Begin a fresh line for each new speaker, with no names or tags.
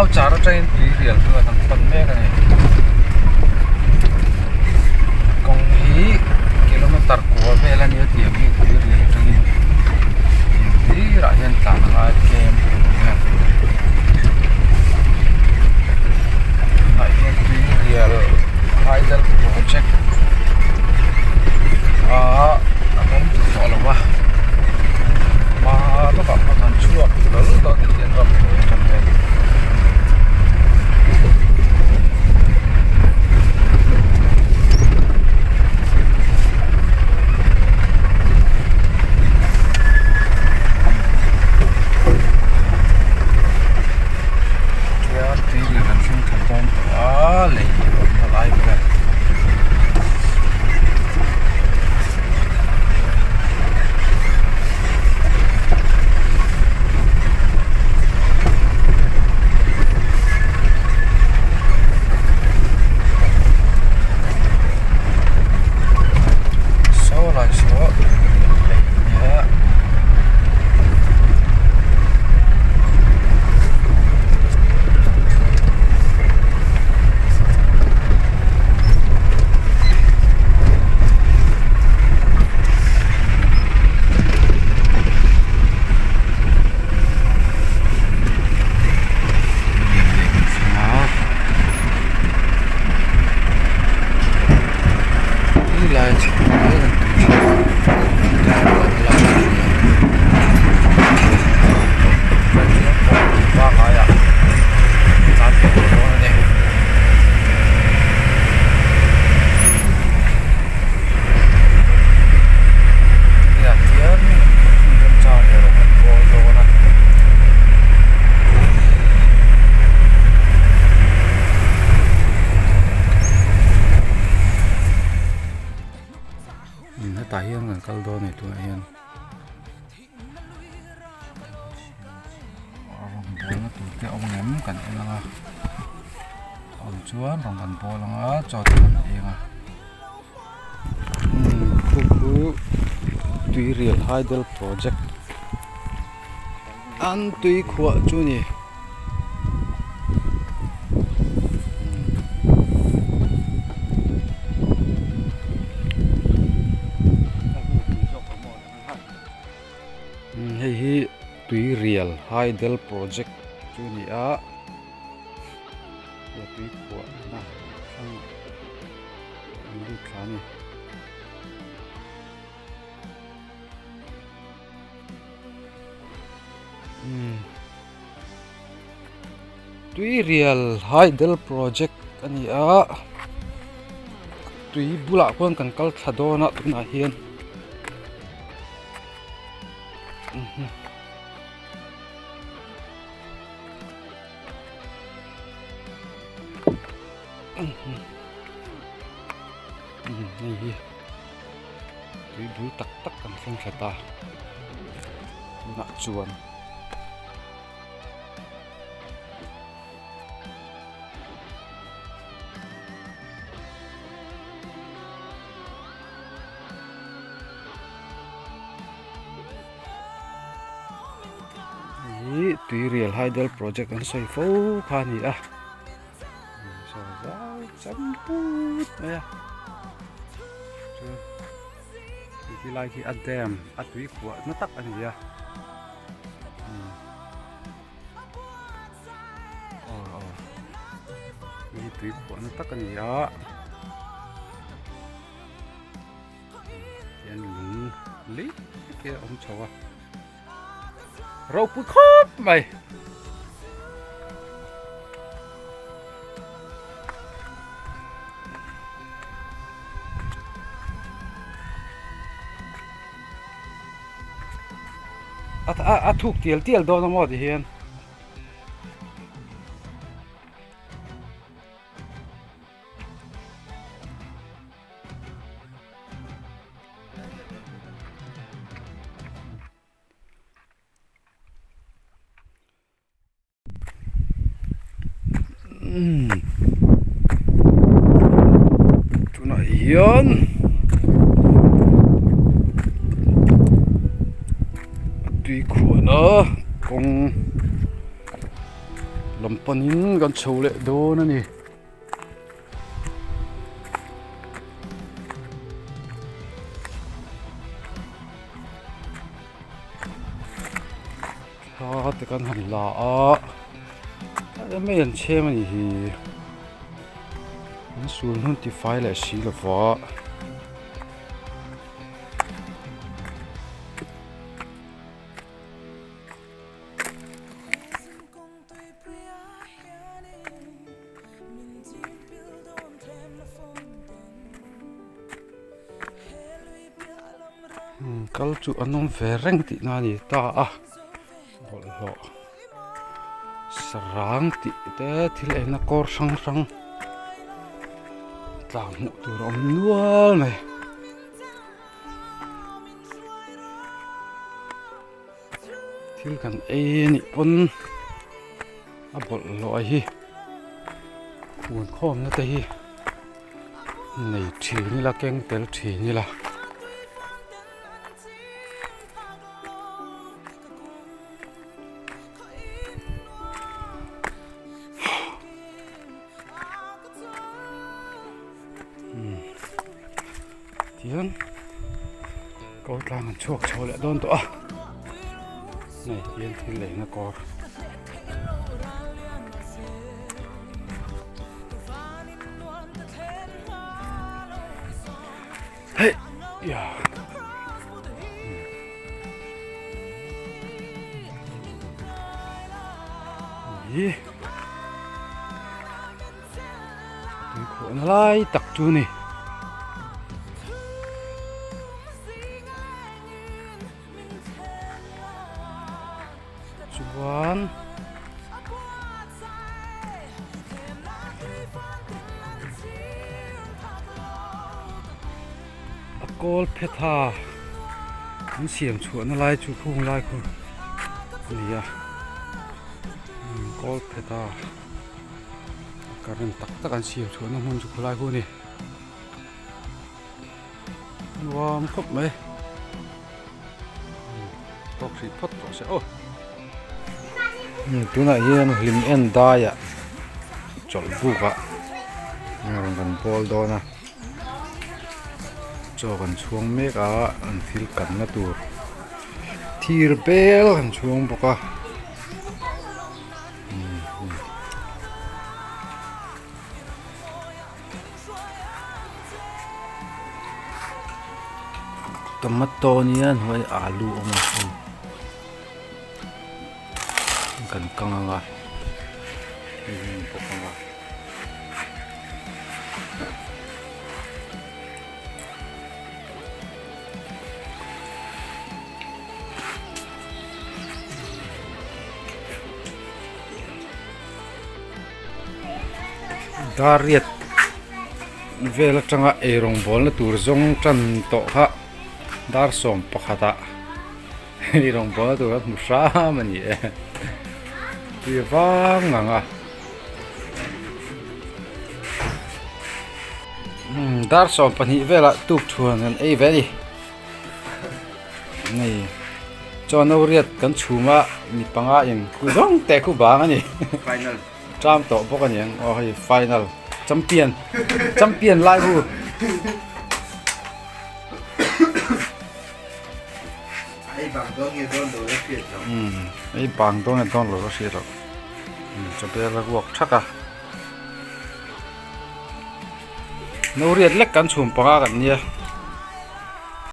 Mauchar atangin tuirial chu an pan mek a ni. Kawng hi kilometer kua vel a nia tiang hi tuirial atangin tiang tirah hian tlan a ngai tlem a ni a. Tunah hian tuirial hydel project ah a awm tawh lo va hma lawkah pawh an chhuak hlawl dawn a ni. Saw lai saw lei nia Hetah hian kan kal dawn a ni tunah hian rawngbawlna tur te a awm ang em kan en ang a a awm chuan rawn kan bawl ang a chaw te kan ei ang a. Khu khu tuirial hydel project an tui khuah chu a ni. Hei hi tuirial hydel project chu a ni a he tui khuah na hrang an lut thla a ni. Tuirial hydel project a ni a tui bulah khuan kan kal thla dawn a tunah hian. Hei hi tui bul tak tak kan thleng thla ta tunah chuan Hei hi tuirial hydel project an sawi fo kha a ni a sawi zau cham put mai a chuan khi lai khi a dam a tui khuah na tak a ni a aw aw hei hi tui khuah na tak a ni a. Hian lung lei te a awm chho a ropui khawp mai. A thuk tial tial dawn a maw ti hian. Tunah hian tui khuahna kawng. Lam panin kan chho leh dawn a ni. Thla te kan han la a eng mai an chhem a nih hi an sul hnun tifai leh si lova. Kal chu an awm ve reng tih na a ni ta a bawlhhlawh sarang tih te thil eina kawr hrang hrang tlang hmuh tur a awm nual mai. Thil kan ei anih pawn a bawlhhlawh a hi khuan khawmna te hi nei thin ila keng tel thin ila. Tihian ko tlang an chhuak chho leh dawn tawh a hei hian thil leina kawr hei ya hi Tui khuahna lai tak chu a ni. Chuan a kawl phetha an siam chhuahna lai chu khung lai khu a ni a kawl phetha. Current tak tak an siam chhuahna hmun chu khawlai hu a ni nuam khawp mai tawk hrih phawt tawh se aw tunah hian hlim en daiah chawlh bukah rawn kan bawl dawn a chaw kan chhuang mek a an thil kanna tur thir bel kan chhuang bawk a. Tomato nia hnuai alu a awm a kan kang ang a hei hi an bawk ang a. Dariat vel atanga eirawng bawlna tur zawng tan tawh kha dar sawm pakhatah eirawng bawlna tur a hmu hram a ni e tui vang ang a dar 12 velah tuk thuan kan ei ve a ni. Nei chaw no riat kan chhum a mi panga in ku zawng teh khu bang a ni
final
tram tawh bawk a ni ang aw hei final champion champion lai hu
ei bang dawn nge dawn lo la hriat loh
um ei bang dawn nge dawn lo la hriat loh um chawbel a ruak thak a no riat lek kan chhum panga kan nia.